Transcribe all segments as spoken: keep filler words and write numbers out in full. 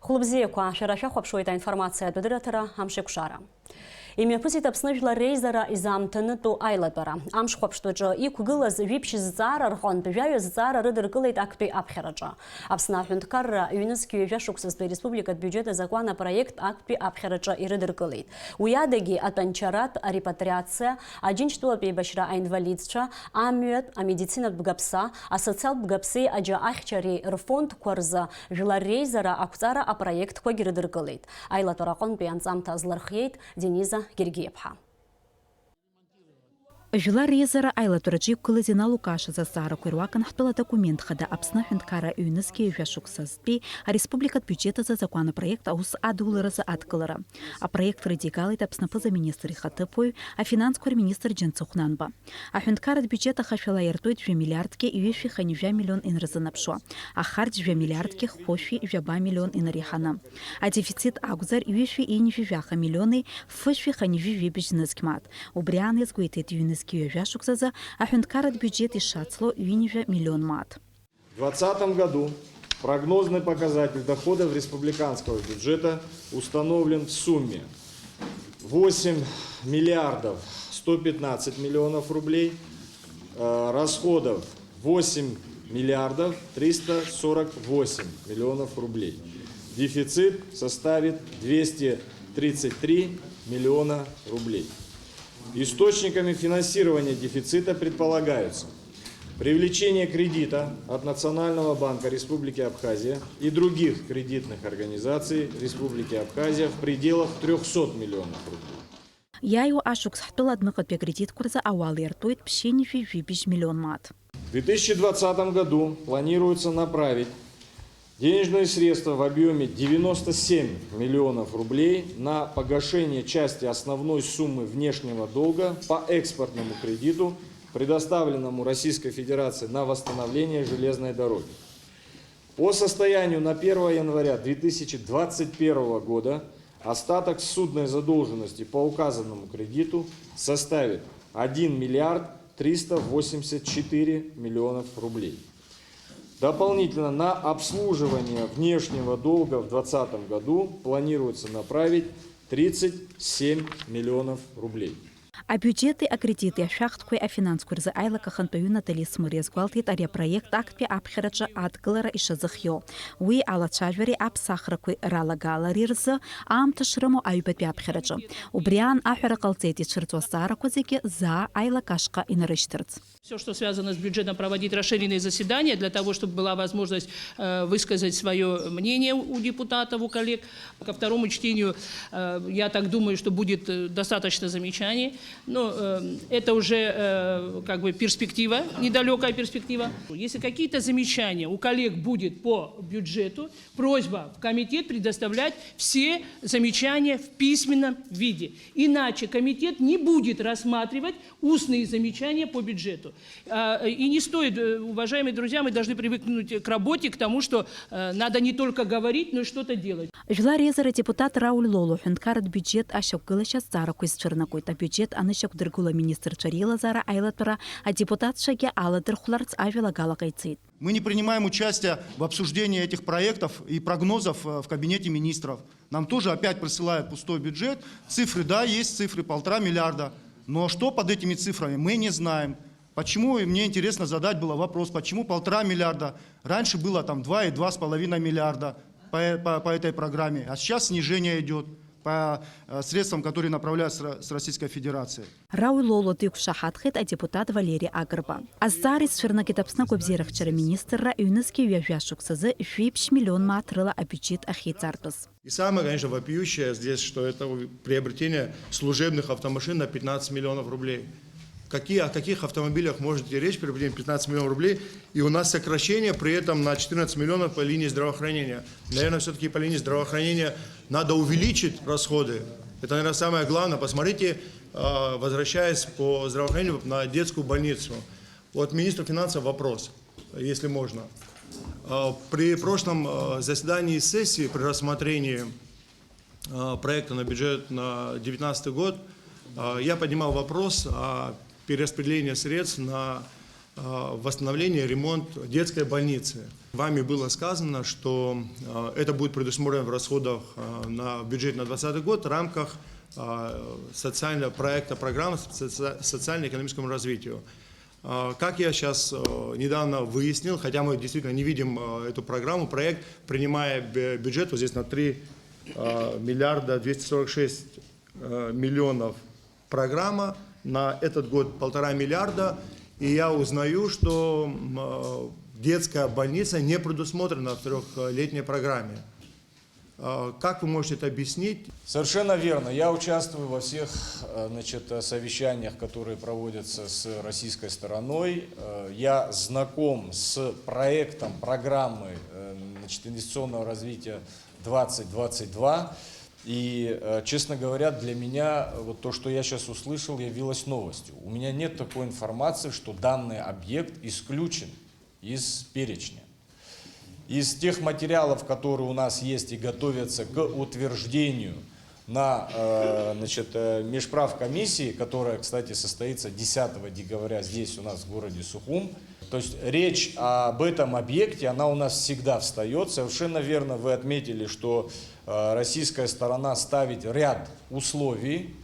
Хәылбзиақәа, шәара шәахәаԥшуеит аинформациатә адырраҭара Амшеикәшара. Имҩаԥысит Аԥсны Жәлар Реизара изаамҭанытәу аилатәара. Амшхәаԥштәаҿы иқәгылаз жәиԥшь зҵаара рҟынтә жәаҩа зҵаара рыдыркылеит актәи аԥхьараҿы. Аԥсны аҳәынҭқарра ҩнызқь ҩажәа шықәсазтәи ареспубликатә бюджет азакәан апроект актәи аԥхьараҿы ирыдыркылеит. Уи адагьы атәанчаратә арепатриациа, Аџьынџьтәылатә еибашьра аинвалидцәа, амҩатә, амедицинатә бгаԥса, асоциалтә бгаԥсеи аџьа ахьчареи рфондқәа рзы Жәлар реизара ақәҵара апроектқәагь рыдыркылеит. Аилатәара аҟынтәи анҵамҭа азлырхиеит Дениза Гергиаԥҳа. Жәлар реизара аилатәараҿы иқәгылаз ианалукаашаз азҵаарақәа ируакын ҳтәыла адокумент хада Аԥсны аҳәынҭқарра ҩнызқьи ҩажәа шықәса зтәи ареспубликатә биуџьет азы азакәан апроект аус адуларазы адкылара. Апроект рыдигалеит Аԥсны аԥыза-министр ихаҭыԥуаҩ, афинансқәа рминистр Џьансыхә Нанба. Аҳәынҭқарратә биуџьет ахашәала иартуеит жәа миллиардгьы ҩышәи хынҩажәа миллион инарзынаԥшуа, ахарџь жәа миллиардгьы хәышәи жәаба миллион инареиҳаны. Адефицит акәзар, ҩышәи ҩынҩажәи жәаха миллиони фышәи хынҩажәи жәибжь нызқь мааҭ. Убри аан иазгәеиҭеит, ҩнызқьи ҩажәа шықәсазы аҳәынҭқарратә биуџьет ишацло ҩынҩажәа миллион мааҭ. В двадцатом году прогнозный показатель доходов республиканского бюджета установлен в сумме восемь миллиардов сто пятнадцать миллионов рублей, э, расходов восемь миллиардов триста сорок восемь миллионов рублей. Дефицит составит двести тридцать три миллиона рублей. Источниками финансирования дефицита предполагаются привлечение кредита от Национального банка Республики Абхазия и других кредитных организаций Республики Абхазия в пределах трёхсот миллионов рублей. Иааиуа ашықәс ҳтәыла адәныҟатәи акредитқәа рзы ауал иартуеит ԥшьынҩажәи жәибжь миллион мааҭ. В две тысячи двадцатом году планируется направить денежные средства в объёме девяносто семь миллионов рублей на погашение части основной суммы внешнего долга по экспортному кредиту, предоставленному Российской Федерации на восстановление железной дороги. По состоянию на первое января две тысячи двадцать первого года остаток ссудной задолженности по указанному кредиту составит один миллиард триста восемьдесят четыре миллионов рублей. Дополнительно на обслуживание внешнего долга в двадцатом году планируется направить тридцать семь миллионов рублей. Абиуџьети акредити ашәахтәқәеи афинансқәеи рзы аилак ахантәаҩы Натали Смыр иазгәалҭеит ари апроект актәи аԥхьараҿы адкылара ишазыхиоу, уи алацәажәареи аԥсахрақәеи ралагалареи рзы аамҭа шрымоу аҩбатәи аԥхьараҿы. Убри аан аҳәара ҟалҵеит ицәырҵуа азҵаарақәа зегьы заа аилак ашҟа инарышьҭырц. Всё, что связано с бюджетом, проводить расширенные заседания для того, чтобы была возможность, э, высказать своё мнение у депутатов, у коллег. Ко второму чтению, э, я так думаю, что будет, э, достаточно замечаний. Но, э, это уже, э, как бы перспектива, недалёкая перспектива. Если какие-то замечания у коллег будет по бюджету, просьба в комитет предоставлять все замечания в письменном виде. Иначе комитет не будет рассматривать устные замечания по бюджету. А, и не стоит, э, уважаемые друзья, мы должны привыкнуть к работе, к тому, что, э, надо не только говорить, но и что-то делать. Жәлар реизара адепутат Рауль Лоло аҳәынҭқарратә биуџьет ашьақәгылашьа азҵаарақәа изцәырнагоит. Абиуџьет анышьақәдыргыло аминистрцәа реилазаара аилатәара адепутатцәагьы аладырхәларц ажәалагала ҟаиҵеит. Мы не принимаем участия в обсуждении этих проектов и прогнозов, э, в кабинете министров. Нам тоже опять присылают пустой бюджет. Цифры, да, есть цифры, полтора миллиарда. Но что под этими цифрами, мы не знаем. Почему, и мне интересно задать было вопрос, почему полтора миллиарда? Раньше было там два и два с половиной миллиарда по, по, по этой программе, а сейчас снижение идёт по, э, средствам, которые направляются с Ро-, с Российской Федерации. Рауль Лоло диқәшаҳаҭхеит адепутат Валери Агрба. Азҵаара изцәырнагеит Аԥсны агәабзиарахьчара министрра ҩнызқьи ҩажәа шықәсазы жәиԥшь миллион мааҭ рыла абиуџьет ахьеиҵартәыз. И самое, конечно, вопиющее здесь, что это у-, приобретение служебных автомашин на пятнадцать миллионов рублей. Какие, о каких автомобилях может идти речь, приобретение пятнадцать миллионов рублей, и у нас сокращение при этом на четырнадцать миллионов по линии здравоохранения? Наверное, всё-таки по линии здравоохранения надо увеличить расходы. Это, наверное, самое главное. Посмотрите, а, возвращаясь по здравоохранению, на детскую больницу. Вот министру финансов вопрос, если можно. А, при прошлом, а, заседании сессии, при рассмотрении, а, проекта на бюджет на девятнадцатый год, а, я поднимал вопрос о перераспределении средств на, А, восстановление, ремонт детской больницы. Вами было сказано, что, а, это будет предусмотрено в расходах, а, на бюджет на двадцатый год в рамках, а, социального проекта, программы соци-, социально-экономическому развитию. А, как я сейчас, э, недавно выяснил, хотя мы действительно не видим, э, эту программу, проект, принимая бю-, бюджет, вот здесь на три, э, миллиарда двести сорок шесть, э, миллионов программа, на этот год полтора миллиарда, и я узнаю, что, м, э, детская больница не предусмотрена в трёхлетней программе. А, как вы можете это объяснить? Совершенно верно. Я участвую во всех, э, значит, э, совещаниях, которые проводятся с российской стороной. Э, я знаком с проектом программы, э, значит, инвестиционного развития двадцать двадцать два. И, э, честно говоря, для меня вот то, что я сейчас услышал, явилось новостью. У меня нет такой информации, что данный объект исключен из перечня. Из тех материалов, которые у нас есть и готовятся к утверждению на, э, значит, э, межправкомиссии, которая, кстати, состоится десятого декабря здесь у нас, в городе Сухум, то есть речь об этом объекте, она у нас всегда встаёт. Совершенно верно вы отметили, что, э, российская сторона ставит ряд условий,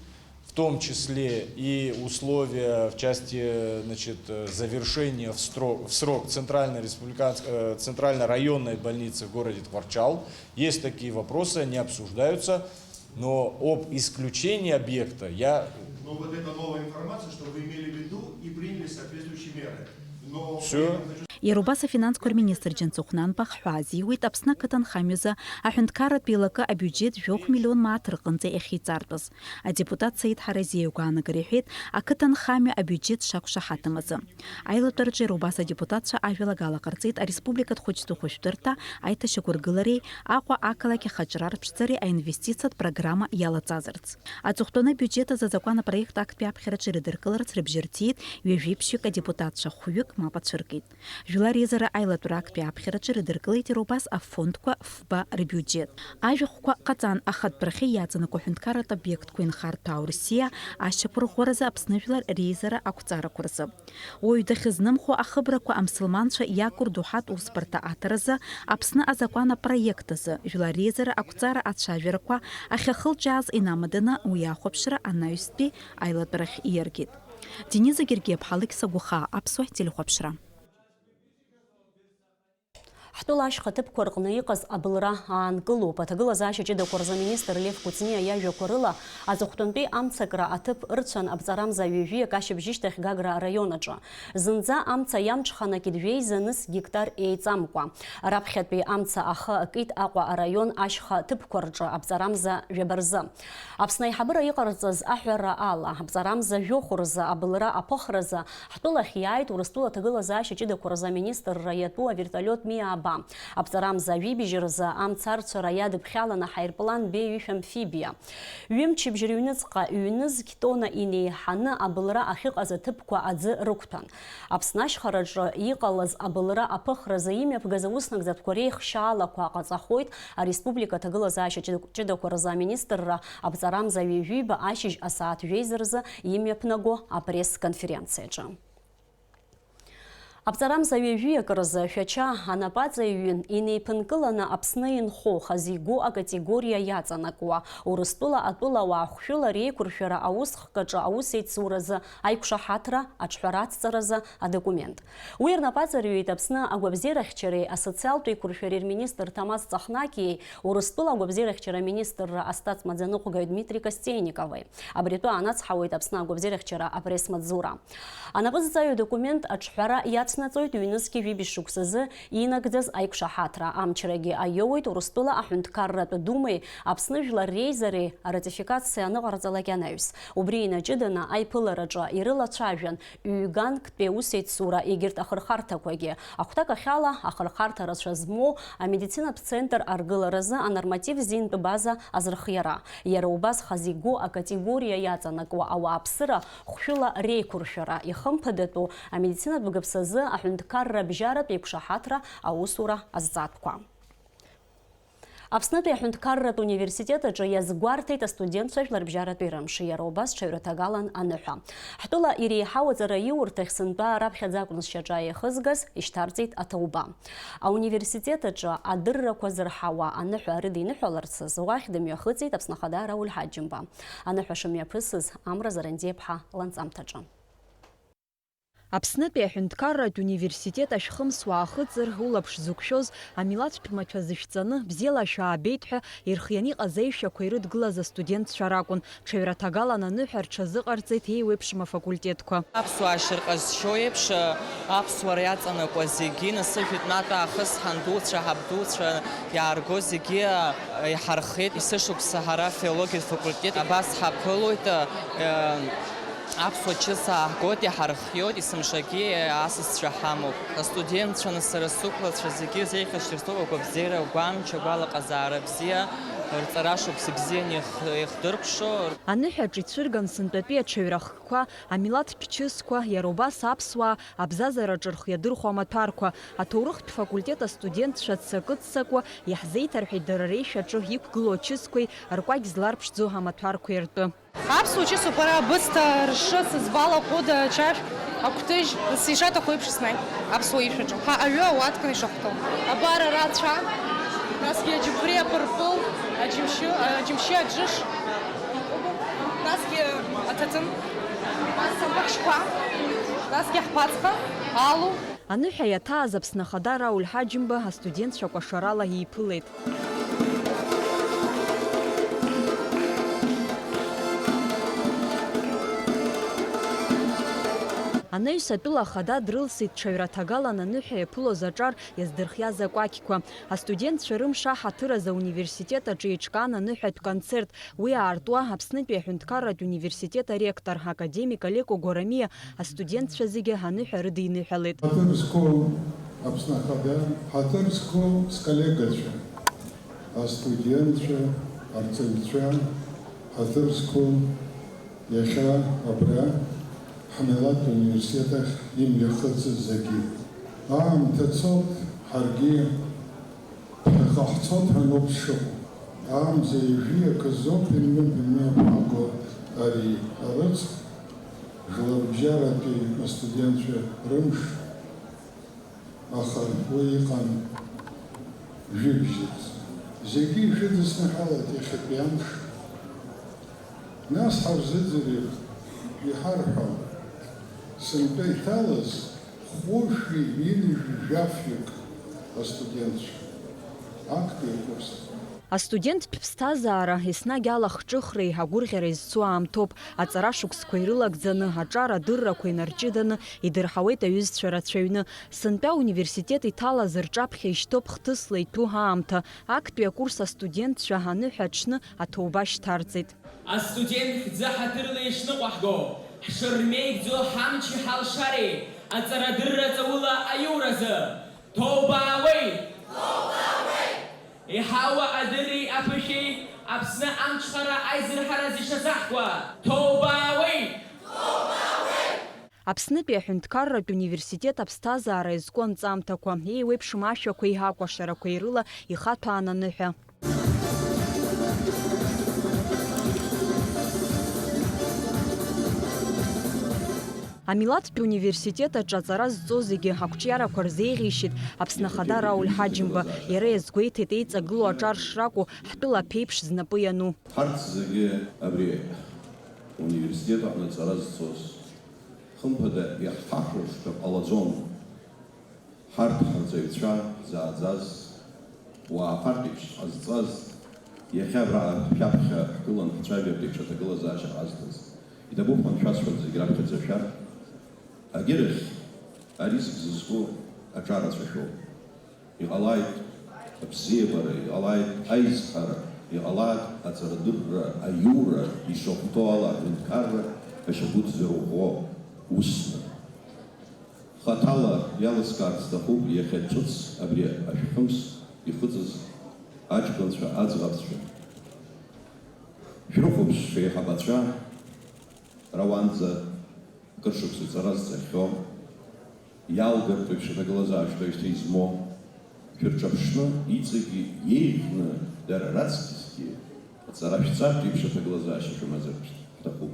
в том числе и условия в части, значит, э, завершения в стро-, в срок центральной республиканск-, э, центральной районной больницы в городе Тхуарчал. Есть такие вопросы, они обсуждаются, но об исключении объекта я... Но вот эта новая информация, что вы имели в виду и приняли соответствующие меры. Но... Всё. Иара убас афинансқәа рминистр Џьансыхә Нанба ахҳәаа азиуеит Аԥсны ақыҭанхамҩазы аҳәынҭқарратә еилакы абиуџьет жәохә миллион мааҭ рҟынӡа иахьиҵартәыз. Адепутат Саид Ҳаразиа игәаанагара иҳәеит, ақыҭанхамҩа абиуџьет шақәшаҳаҭым азы. Аилатәараҿы иара убас адепутатцәа ажәалагала ҟарҵеит ареспубликатә хәыҷтәы хәышәтәырҭа аиҭашьақәыргылареи Аҟәа ақалақь ахаҿра рыԥшӡареи аинвестициатә программа иалаҵазарц. Аҵыхәтәаны абиуџьет азы азакәан апроект актәи аԥхьараҿы ирыдыркыларц рыбжьы рҭиит ҩажәи ԥшьҩык адепутатцәа, хәҩык мап ацәыркит. Жәлар реизара аилатәара актәи аԥхьараҿы ирыдыркылеит иара убас афондқәа фба рбиуџьет. Ажәахәқәа ҟаҵан, ахатә рахьы иаҵанакуа аҳәынҭқарратә обиектқәа инхарҭәаау Рсиа ашьақәырӷәӷәаразы Аԥсны жәлар реизара ақәҵарақәа рзы. Уаҩ дахьызнымхо ахыбрақәа амсылманцәа иаку рдоуҳатә усбарҭа аҭаразы Аԥсны азакәан апроект азы, жәлар реизара ақәҵара ацәажәарақәа ахьахылҿиааз инамаданы уи ахәаԥшра анаҩстәи аилатәарахь ииаргеит. Дениза Гергиаԥҳа, Алықьса Гәахаа, Аԥсуа телехәаԥшра. Ҳтәыла ашьха ҭыԥқәа рҟны иҟаз абылра аанкылоуп. Аҭагылазаашьа ҷыдақәа рзы аминистр Лев Кәыҵниа иажәақәа рыла, аҵыхәтәантәи амцакра аҭыԥ ырцәан аԥҵарамза ҩажәиак ашьыбжьышьҭахь Гагра араион аҿы. Зынӡа амца иамҽханакит жәеиза ныс гектар еиҵамкәа. Раԥхьатәи амца ахы акит Аҟәа араион ашьха ҭыԥқәа рҿы аԥҵарамза ҩаба рзы. Аԥсны аиҳабыра иҟарҵаз аҳәара ала, аԥҵарамза жәохә рзы абылра аԥыхразы Ҳтәылахь иааит Урыстәыла аҭагылазаашьа ҷыдақәа рзы аминистрра иатәу авертолиот Ми-ааба. Аԥҵарамза жәибжь рзы амца арцәара иадыԥхьалан аҳаирплан Б ҩышә амфибиа. Ҩымчыбжь рыҩныҵҟа ҩнызқь тонна инеиҳаны абылра ахьыҟаз аҭыԥқәа аӡы рықәҭәан. Аԥсны ашьхараҿы иҟалаз абылра аԥыхразы имҩаԥгаз ауснагӡатәқәа реихшьаалақәа ҟаҵахоит ареспублика аҭагылазаашьа ҷыдақәа рзы аминистрра аԥҵарамза ҩажәиба ашьыжь асааҭ жәеиза рзы имҩаԥнаго апресс-конференциаҿы. Аԥҵарамза ҩажәиак рзы Шәача анапаҵаҩҩы инеиԥынкыланы Аԥсны инхо хазы игоу акатегориа иаҵанакуа, Урыстәыла атәылауаа хәшәыла реиқәыршәара аусхкаҿы аусеицуразы аиқәшаҳаҭра аҿҳәара ацҵаразы адокумент. Уи рнапаҵаҩит Аԥсны агәабзиарахьчареи асоциалтә еиқәыршәареи рминистр Ҭамаз Ҵахнакиеи Урыстәыла агәабзиарахьчара аминистрра астатс маӡаныҟәгаҩ Дмитри Костейникови. Абри атәы аанацҳауеит Аԥсны агәабзиарахьчара апресс-маҵзура. Анапы зҵаҩу адокумент аҿҳәара иацнаҵоит ҩнызқьи жәибжь шықәсазы инагӡаз аиқәшаҳаҭра. Амчрагьы аиоуеит Урыстәыла аҳәынҭқарратә Думеи Аԥсны Жәлар Реизареи аратификациа аныҟарҵалак анаҩс. Убри инаҷыданы аиԥылараҿы ирылацәажәан ҩганктәи аусеицура егьырҭ ахырхарҭақәагьы. Ахәҭакахьала, ахырхарҭа рацәа змоу амедицинатә центр аргыларазы анорматив зинтә база азырхиара. Иара убас хазы игоу акатегориа иаҵанакуа ауааԥсыра хәшәыла реиқәыршәара, ихымԥадатәу амедицинатә гыԥсазы аҳәынҭқарра абжьаратә еиқәшаҳаҭра аусура азҵаатәқәа. Аԥснытәи аҳәынҭқарратә университет аҿы иазгәарҭеит астудентцәа жәларбжьаратәи рымш, иара убас ҽаҩраҭагалан аныҳәа. Ҳтәыла иреиҳау аҵараиурҭахь сынтәа раԥхьаӡа акәын сшьаҿа еихызгаз, ишьҭарҵеит аҭоуба. Ауниверситет аҿы адыррақәа зырҳауа аныҳәа рыдиныҳәаларц азы уахь дымҩахыҵит Аԥсны Ахада Рауль Ҳаџьымба. Аныҳәа шымҩаԥысыз Амра Зарандиаԥҳа ланҵамҭаҿы. Аԥснытәи аҳәынҭқарратә университет ашәхымс уаахыҵыр, улаԥш зықәшәоз амилаҭтә маҭәа зышәҵаны, бзиала шәаабеит ҳәа ирхианы иҟаз аишәақәа ирыдгылаз астудентцәа ракәын. Ҽаҩраҭагалан аныҳәа рҽазыҟарҵеит еиуеиԥшым афакультетқәа. Аԥсуаа шырҟазшьоу еиԥш, аԥсуара иаҵанакуа зегьы, нас жәытәнатә аахыс ҳандуцәа, ҳабдуцәа иаарго зегьы иҳархеит. Есышықәса ҳара афилологиатә факультет абас ҳаԥылоит. Аԥсуа чыс ааҳгоит, иҳархиоит, есымшагьы асасцәа ҳамоуп. Астудентцәа, нас сара сықәлацәа зегьы зеиӷьасшьартәуп агәабзиара, агәамч, агәалаҟазаара бзиа, рҵара шықәса бзианы еихдыркәшо. Аныҳәаҿ ицәырган сынтәатәи аҽаҩрахкқәа, амилаҭтә чысқәа, иара убас аԥсуаа абзазараҿы рхы иадырхәо амаҭәарқәа. Аҭоурыхтә факультет астудентцәа ццакы-ццакуа иаҳзеиҭарҳәеит дара реишәаҿы иқәгылоу ачысқәеи ркәакь зларԥшӡо амаҭәарқәеи ртәы. Аԥсуа чысоуп ара, абысҭа, ршы, сызбала, аҟәыда, ачашә, акәтыжь, ишаҭаху еиԥш иснаит аԥсуа ишәаҿы. Ҳа аҩы ауаткны ишахәҭоу. Абар ара ацәа, насгьы аџьықәреи апырпыл, аџьымшьы, аџьымшьы аџыш, насгьы аҭаҭын, нас абаҳчқәа, насгьы ҳԥацха, алу. Аныҳәа иаҭааз Аԥсны Ахада Рауль Ҳаџьымба астудентцәа кәашарала ииԥылеит. Анаҩс атәыла ахада дрылсит ҽаҩраҭагалан аныҳәа иаԥылоз аҿар иаздырхиаз акәакьқәа. Астудентцәа рымш аҳаҭыр азы ауниверситет аҿы еиҿкаан аныҳәатә концерт. Уи аартуа Аԥснытәи аҳәынҭқарратә университет аректор, академик Алеко Гәарамиа астудентцәа зегьы аныҳәа рыдиныҳәалеит. Ҳаҭыр зқәу Аԥсны Ахада, ҳаҭыр зқәу сколлегацәа, астудентцәа, арҵаҩцәа, ҳаҭыр зқәу иахьа абра ҳмилаҭ университет ахь имҩахыҵыз зегьы. Аамҭа цоит, ҳаргьы Ԥхьаҟа ҳцоит ҳәа ноуп сшыҟоу. Амза ҩажәи акы азоуп имҩа-, имҩаԥаго ари арыцхә, жәларбжьаратәи астудентцәа рымш, аха уи иҟан жәибжьык. Зегьы ишәыдысныҳәалеит иахьатәи амш. Нас ҳарзыӡырҩып, иҳарҳәон, сынтәа иҭалаз Хәышәи ҩынҩажәи жәафҩык астудентцәа, актәи акурс. Астуденттә ԥсҭазаара еснагь алахҿыхреи агәырӷьареи зцу аамҭоуп. Аҵара шықәсқәа ирылагӡаны, аҿар адыррақәа инарҷыданы идырҳауеит аҩызцәа рацәаҩны. Сынтәа ауниверситет иҭалаз рҿаԥхьа ишьҭоуп хҭысла иҭәу аамҭа. Актәи акурс астудентцәа аныҳәа аҽны аҭоуба шьҭарҵеит. Астудент хьӡы ҳаҭырла ишныҟәаҳго, ҳшырмеигӡо ҳамчи ҳалшареи аҵарадырра ҵаула аиуразы, ҭоубаауеит! Ҭоубаауеит! Еиҳау аҟадыри аԥышәеи Аԥсны амҽхара аизырҳараз ишазаҳкуа, ҭоубаауеит! Ҭоубаауеит! Аԥснытәи аҳәынҭқарратә университет аԥсҭазаара иазку анҵамҭақәа, еиуеиԥшым ашәақәеи акәашарақәеи рыла ихаҭәаан аныҳәа. Амилаҭтә университет аҿы аҵара зҵо зегьы ақәҿиарақәа рзеиӷьеишьеит Аԥсны Ахада Рауль Ҳаџьымба. Иара иазгәеиҭеит еиҵагылоу аҿар шракәу, ҳтәыла аԥеиԥш знапы иану. Ҳарҭ зегьы абри ауниверситет аҟны аҵара зҵоз, хымԥада, иаҳхашәыршҭыр ҟалаӡом. Ҳарҭ ҳарҵаҩцәа ҳзааӡаз, уаа ԥарк еиԥш ҳҟазҵаз, иахьа абра шәаԥхьа ҳгылан ҳцәажәартә еиԥш аҭагылазаашьа ҟазҵаз, иҭабуп ҳәа аншәасҳәа зегь раԥхьаӡа шәарҭ, агьырахь ариск зызку аҿарацәа шәоуп. Иҟалааит абзиабара, иҟалааит аизҳара, иҟалааит аҵарадырра, аиура, ишахәҭоу ала аҳәынҭқарра ашьагәыҭ зырӷәӷәо усны. Хаҭала иалыскаар сҭахуп иахьа ҿыц абри ашәхымс ихыҵыз аҷкәынцәа, аӡӷабцәа. Шәрыхәаԥш шәеиҳабацәа рауанӡа кыр шықәса ҵара зҵахьоу, иалгартә еиԥш аҭагылазаашьа шьҭа измоу, Шәырҿаԥшны, иҵегьы иеиӷьны дара раҵкьысгьы аҵара шәҵартә еиԥш аҭагылазаашьа шәымазар шәҭахуп.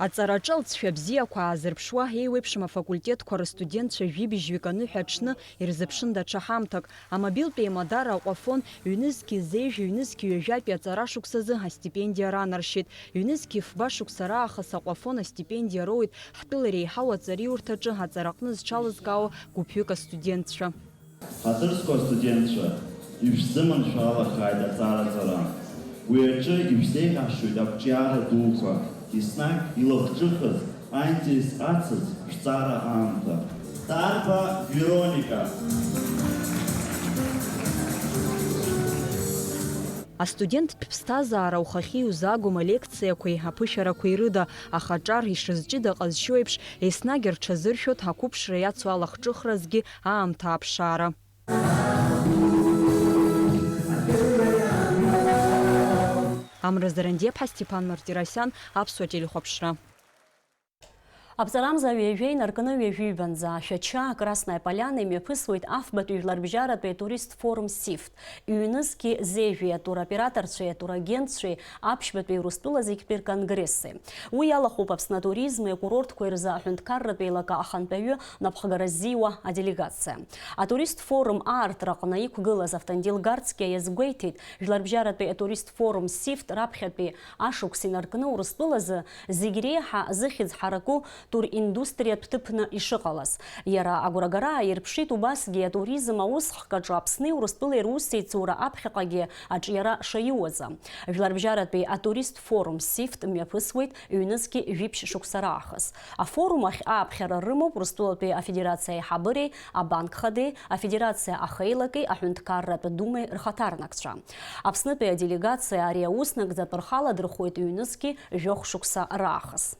Аҵараҿы алҵшәа бзиақәа аазырԥшуа еиуеиԥшым афакультетқәа рыстудентцәа жәибжьҩык аныҳәа аҽны ирзыԥшын даҽа ҳамҭак. Амобилтә еимадара Аҟәафон ҩнызқьи зежә, ҩнызқьи ҩажәатәи аҵара шықәсазы астипендиа ранаршьеит. Ҩнызқьи фба шықәса раахыс Аҟәафон астипендиа роуеит ҳтәыла иреиҳау аҵариурҭаҿы аҵараҟны зҽалызкаауа гәыԥҩык астудентцәа. Ҳаҭыр зқәу астудентцәа, ишәзыманшәалахааит аҵараҵара. Уи аҿы ишәзеиӷьасшьоит ақәҿиара дуқәа, еснагь илахҿыхыз, аинтерес ацыз шәҵара аамҭа. Ҭарба Вероника. Астуденттә ԥсҭазаара ухахьы иузаагом алекциақәеи аԥышәарақәеи рыда, аха аҿар ишызҷыда ҟазшьоу еиԥш, еснагь рҽазыршәоит ақәыԥшра иацу алахҿыхразгьы аамҭа аԥшаара. Амра Зарандиаԥҳа, Степан Мартиросиан, Аԥсуа телехәаԥшра. Аԥҵарамза ҩажәа инаркны ҩажәи ҩбанӡа Шәача, Красная Поляна имҩаԥысуеит афбатәи жәларбжьаратәи атурист форум сифт, ҩнызқьи зежәи атуроператорцәеи атурагентцәеи аԥшьбатәи Урыстәыла зегьтәи рконгресси. Уи иалахәуп Аԥсны атуризми акурортқәеи рзы аҳәынҭқарратә еилакы ахантәаҩы напхгара ззиуа аделегациа. Атурист форум аартраҟны иқәгылаз Автандил Гарцкиа иазгәеиҭеит, жәларбжьаратәи атурист форум сифт раԥхьатәи ашықәс инаркны Урыстәылазы зегь реиҳа зыхьӡ ҳараку туриндустриатә ҭыԥны ишыҟалаз. Иара агәрагара ааирԥшит убасгьы атуризм аусхк аҿы Аԥсни Урыстәылеи русеицура аԥхьаҟагьы аҿиара шаиуазы. Жәларбжьаратәи атурист форум сифт мҩаԥысуеит ҩнызқьи жәиԥшь шықәса раахыс. Афорум ахь ааԥхьара рымоуп Урыстәылатәи Афедерациа аиҳабыреи, абанк хадеи, Афедерациа ахеилаки, аҳәынҭқарратә думеи рхаҭарнакцәа. Аԥснытәи аделегациа ари аус нагӡатә рхы аладырхәуеит ҩнызқьи жәохә шықәса раахыс.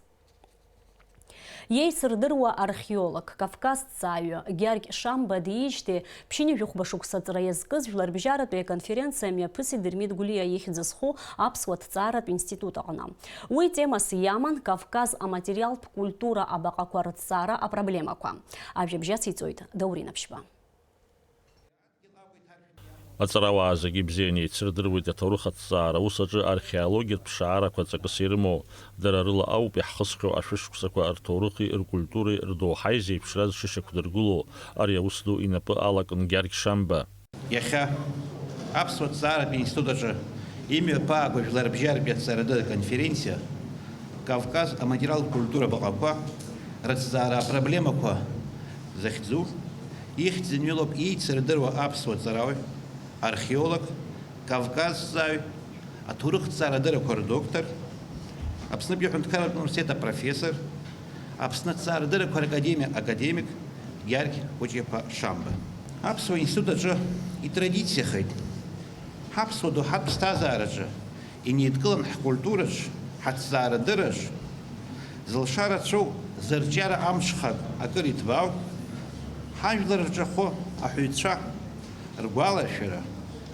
Иеицырдыруа археолог, кавказҭҵааҩы Гьаргь Шамба диижьҭеи ԥшьынҩажәи хәба шықәса ҵра иазкыз жәларбжьаратәи аконференциа мҩаԥысит Дырмит Гәлиа ихьӡ зху аԥсуа ҭҵааратә институт аҟны. Уи темас иаман Кавказ аматериалтә культура абаҟақәа рыҭҵаара апроблемақәа. Ажәабжь ациҵоит Даурен Аԥшьба. Аҵарауаа зегьы ибзианы еицырдыруеит аҭоурых аҭҵаара аус аҿы археологиатә ԥшаарақәа ҵакыс ирымоу. Дара рыла ауп иаҳхысхьоу ашәышықәсақәа рҭоурыхи ркультуреи рдоуҳаи зеиԥшраз шышьақәдыргылоу. Ари аус ду инапы алакын Гьаргь Шамба. Иахьа Аԥсуа ҭҵааратә институт аҿы имҩаԥаагоу жәларбжьаратәи аҭҵаарадырратә конференциа Кавказ аматериалтә культура баҟақәа рыҭҵаара апроблемақәа захьӡу, ихьӡ зымҩылоуп иеицырдыруа аԥсуа ҵарауаҩ, археолог, кавказҭҵааҩ, аҭоурыхҭҵаарадыррақәа рдоктор, Аԥснытәи аҳәынҭқарратә университет апрофессор, Аԥсны аҭҵаарадыррақәа ракадемиа академик Гьаргь Кәыҷ-иԥа Шамба. Аԥсуа институт аҿы итрадициахеит ҳаԥсуа доуҳатә ԥсҭазаараҿы инеидкылан ҳкультураҿ, ҳаҭҵаарадырраҿ, зылшара цәоу зырҿиара амҽхак акыр иҭбаау, ҳажәлар рҿахәы аҳәаҩцәа ргәаларшәара,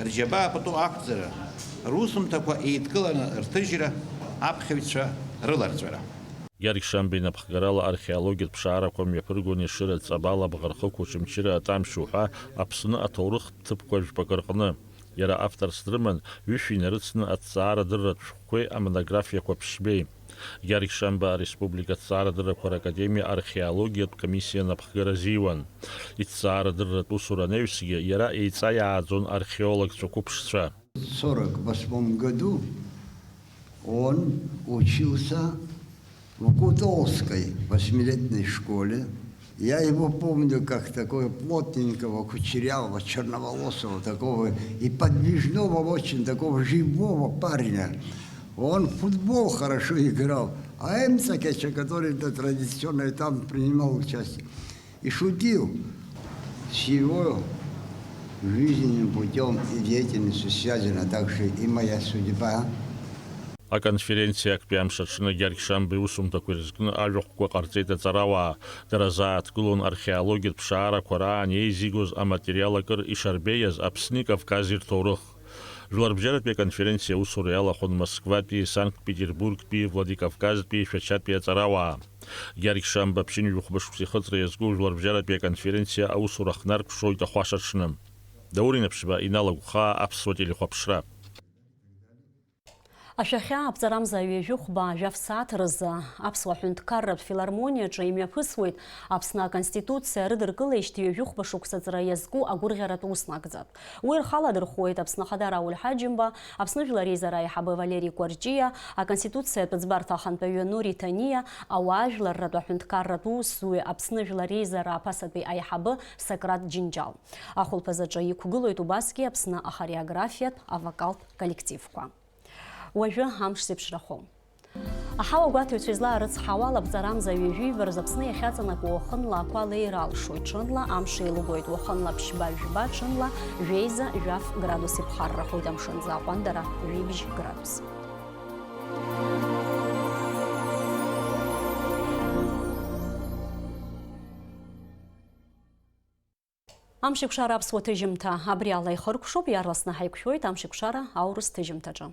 рџьабаа пату ақәҵара, русумҭақәа еидкыланы рҭыжьра, аԥхьаҩцәа рыларҵәара. Гьаргь Шамба инапхгарала археологиатә ԥшаарақәа мҩаԥыргон Ешыра, Ҵабал, Абӷархықә, Очамчыра, Атамшь уҳәа Аԥсны аҭоурыхтә ҭыԥқәа жәпакы рҟны. Иара авторс дрыман, ҩышәи нарыцны аҭҵаарадырратә шәҟәқәеи амонографиақәа ԥшьбеи. Гьаргь Шамба ареспублика аҭҵаарадыррақәа ракадемиа археологиатә комиссиа напхгара азиуан. Иҭҵаарадырратә усура анаҩсгьы иара еиҵаиааӡон археологцәа қәыԥшцәа. Сорок восьмом году он учился в Кутовской восьмилетней школе. Я его помню как такого плотненького, кучерявого, черноволосого, такого и подвижного, очень такого живого парня. Он в футбол хорошо играл. А Эмцакеча, который-то традиционно там принимал участие, и шутил. С его жизненным путём и деятельностью связана также и моя судьба. Аконференциа актәи амш аҽны Гьаргь Шамба иусумҭақәа ирызкны ажәахәқәа ҟарҵеит аҵарауаа. Дара зааҭгылон археологиатә ԥшаарақәа раан еизигоз аматериал акыр ишарбеиаз Аԥсни Кавкази рҭоурых. Жәларбжьаратәи аконференциа аусура иалахәын Москватәи, Санкт-Петербургтәи, Владикавказтәи, Шәачатәи аҵарауаа. Гьаргь Шамба ԥшьынҩажәи хәба шықәса ихыҵра иазку жәларбжьаратәи аконференциа аусура хнаркәшоит ахәашаҽны. Даур Инаԥшьба иналагәхаа аԥсуа телехәаԥшра. Ашәахьа аԥҵарамза ҩажәи хәба жәаф сааҭ рзы Аԥсуа ҳәынҭқарратә филармониаҿы имҩаԥысуеит Аԥсны Аконституциа рыдыркылеижьҭеи ҩажәи хәба шықәса ҵра иазку агәырӷьаратә ус нагӡатә. Уи рхы аладырхәуеит Аԥсны Ахада Рауль Ҳаџьымба, Аԥсны Жәлар Реизара аиҳабы Валери Кәарҷиа, Аконституциатә ӡбарҭа ахантәаҩы Нури Ҭаниа, ауаажәларратә аҳәынҭқарратә усзуҩы Аԥсны Жәлар Реизара аԥасатәи аиҳабы Сократ Џьынџьал. Ахәылԥазаҿы иқәгылоит убасгьы Аԥсны ахореографиатә, авокалтә коллективқәа. Уажәы амш зеиԥшрахо. Аҳауа гәаҭаҩцәа излаарыцҳауа, лабҵарамза ҩажәи жәибарз Аԥсны иахьаҵанакуа уахынла ақәа леира алшоит, ҽынла амш еилыгоит, уахынла ԥшьба-жәба, ҽынла жәеиза-жәаф градус иԥхаррахоит, амшынӡы аҟәандара ҩыбжь градус. Амшеикәшара аԥсуа ҭыжьымҭа абри ала ихыркәшоуп, иаарласны ҳаиқәшәоит Амшеикәшара аурыс ҭыжьымҭаҿы.